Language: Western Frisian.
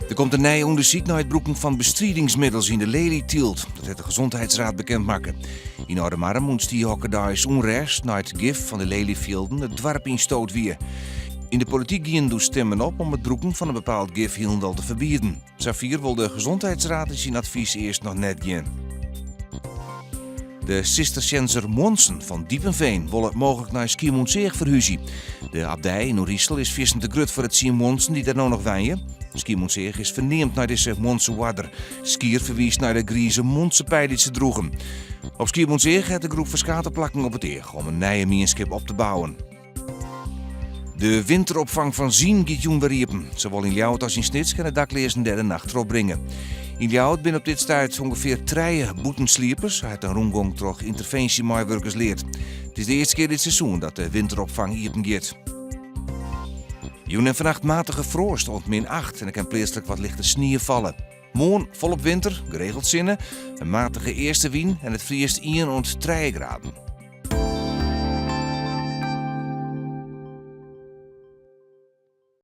Der komt in nij ûndersyk nei it brûken fan bestridingsmiddels yn de lelytylt. Dat hat de Gezondheidsraad bekend makke. Yn Aldemardum ûntstie hokkerdeis ûnrêst nei't gif fan de lelyfjilden it doarp ynstood wie. Yn de polityk gienen doe stimmen op om it brûken fan in bepaald gif hielendal te ferbieden. Safier wol de Gezondheidsraad yn syn advys earst noch net gean. De Cisterciënzer muontsen fan Diepenveen wolle mooglik nei Skiermûntseach ferhúzje. De abdij yn Oerisel is fierstente grut foar de tsien muontsen dy't der no noch wenje. Skiermûntseach is ferneamd nei dizze muontseoarder. Skier ferwiist nei de grize muontsepij dy't se droegen. Op Skiermûntseach hat de groep ferskate plakken op it each om in nije mienskip op te bouwen. De winteropfang fan Zienn giet jûn wer iepen. Sawol yn Ljouwert as yn Snits kinne dakleazen dêr de nacht trochbringe. Yn Ljouwert binne op dit stuit ûngefear trije bûtensliepers, sa hat in rûngong troch yntervinsjemeiwurkers leard. It is de earste kear dit seizoen dat de winteropfang iepen giet. Jûn en fannacht matige froast oant min 8 en der kin pleatslik wat lichte snie falle. Moarn folop winter, geregeld sinne, in matige eastewyn en it friest ien oant trije graden.